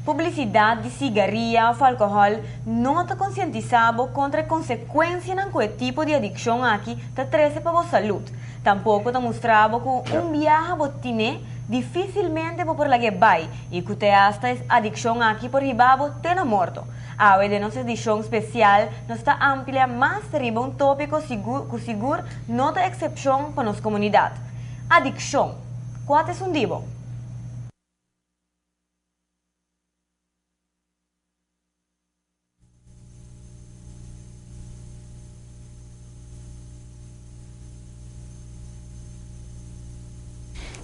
Publisidat di sigaria òf alkohòl no ta konsientisá bo kontra e konsekuensianan ku e tipo di adikshon aki ta trese pa bo salud. Tampoko ta mustra bo ku un biaha bo tin'é, difísilmente bo por lag'é bai i ku te asta e adikshon aki por hiba bo te na morto. Awe den nos edishon spesial nos ta amplia mas riba un tópiko ku sigur no ta eksepshon pa nos komunidat, adikshon. Kua ta esun di bo?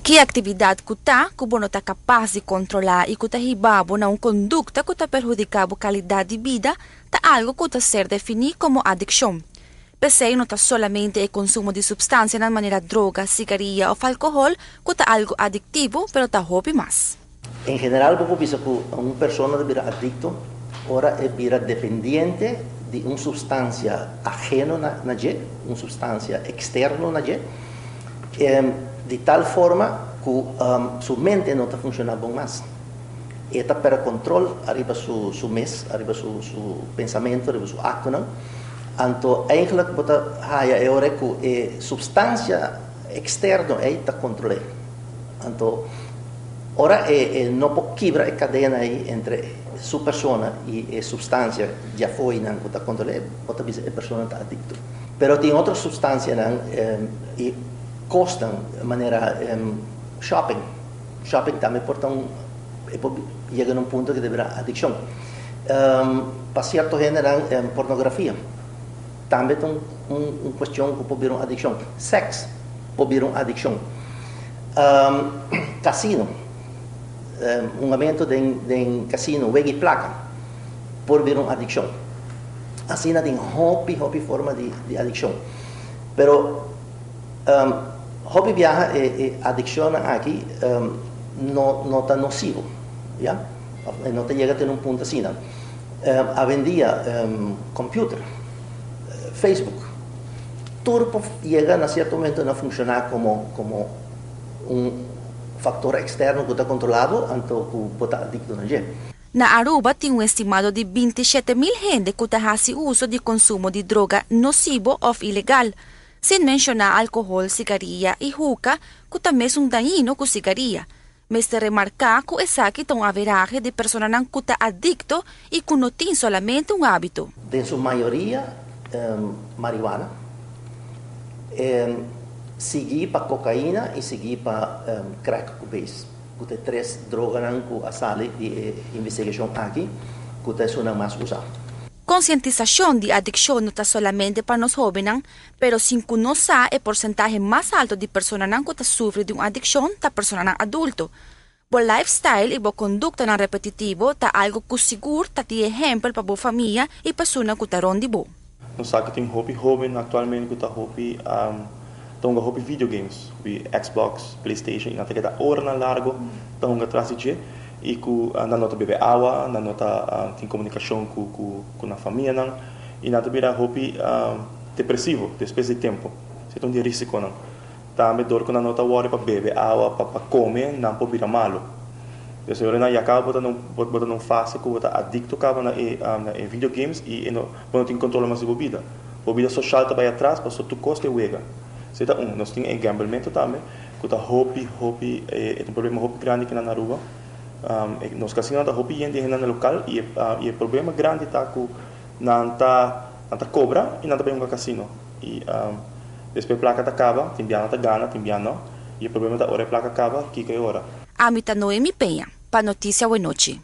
Ki aktividat ku ta ku bo no ta kapas di kontrolá i ku ta hiba bo na un kondukta ku ta perhudiká bo kalidat di bida ta algu ku ta ser definí komo adikshon. P'esei no ta solamente e konsumo di supstansianan manera droga, sigaria òf alkohòl ku ta algu adiktivo, pero ta hopi mas. En general bo por bisa ku un persona ta bira adikto ora e bira dependiente di un supstansia aheno na dje, un supstansia eksterno na dje, di tal forma ku su mente no ta funshoná bon mas. E ta pèrdè kontrol ariba su mes, ariba su pensamentu, ariba su aktonan. Anto eigentlik bo ta haya e ora ku e supstansia eksterno ei ta kontrol'é. Anto ora e no por kibra e kadena ei entre su persona i e supstansia di afoinan ku ta kontrol'é, bo ta bisa e persona ta adikto. Pero tin otro supstansianan i kosnan manera shopping. Shopping tambe por ta un, e por yega na un punto ku ta bira adikshon. Pa sierto hendenan pornografia tambe ta un kuestion ku por bira un adikshon. Sèks por bira un adikshon. Kasino, hungamento den kasino, wega i plaka por bira un adikshon. Asina tin hopi hopi forma di adikshon. Pero hopi biaha e adikshonnan aki no ta nosivo, ya, e no ta yega te na un punto asina. Awendia computer, Facebook, tur por yega na cierto momento na funciona como como un factor externo cu ta controla bo anto cu bo ta adicto na dje. Na Aruba tin un estimado di 27.000 hende cu ta haci uso di consumo di droga nocivo of ilegal, sin menciona alcohol, sigaria y hookah cu ta mesun dañino cu sigaria. Mester remarca cu esaki ta un averahe di personanan cu ta adicto y cu no tin solamente un habito. Den su mayoria marihuana, sigui pa cocaina y sigui pa crack cu base, cu ta e tres droganan cu a sali di e investigacion aki cu ta esunnan mas usa. Concientisacion di adiccion no ta solamente pa nos hobennan, Pero sin cu nos sa e porcentahe mas alto di personanan cu ta sufri di un adiccion ta personanan adulto. Bo lifestyle y bo conductanan repetitivo ta algo cu sigur ta di ehempel pa bo famia y personan cu ta rond di bo. Nos sa cu tin hopi hoben actualmente cu ta hopi ta hunga hopi video games, hopi Xbox, Playstation y nan ta keda oranan largo ta hunga tras di dje y cu nan no ta bebe awa, nan no ta tin comunicacion cu nan famianan y nan ta bira hopi depresivo despues di tempo. Esei ta un di e risikonan. Tambe dor ku nan no ta wòri pa bebe awa, pa pa kome, nan por bira malu. Des ora nan ya kaba bo ta na un bo ta na un fase ku bo ta adikto kaba na e na e video games i e no bo no tin kontrol mas di bo bida. Bo bida soshal ta bai atras pasobra tur kos ta e wega. Esei ta un. Nos tin e gambelmentu tambe ku ta hopi hopi e ta un problema hopi grandi kinan na Aruba. Nos kasinonan ta hopi yen di hende na lokal i e i e problema grandi ta ku Nan ta nan ta cobra y nan ta bay hunga casino y despues e placa ta caba, tin bia nan ta gana, tin bia no, y e problema ta ora e placa caba, kico e ora? Ami ta Noemi Peña, pa Noticia Wenochi.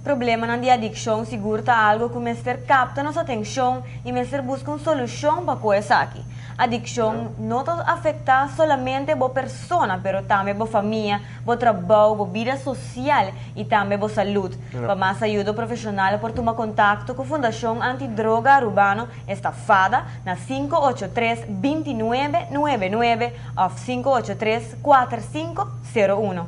Problemanan di adikshon sigur ta algo ku mester kapta nos atenshon i mester buska un solushon pa ku esaki. Adikshon no ta afektá solamente bo persona pero tambe bo famia, bo trabou, bo bida sosial i tambe bo salud. Pa mas ayudo profesional por tuma contacto cu Fundacion Anti Droga Arubano, esta fada, na 583 29 nuebe nuebe of 583 4501.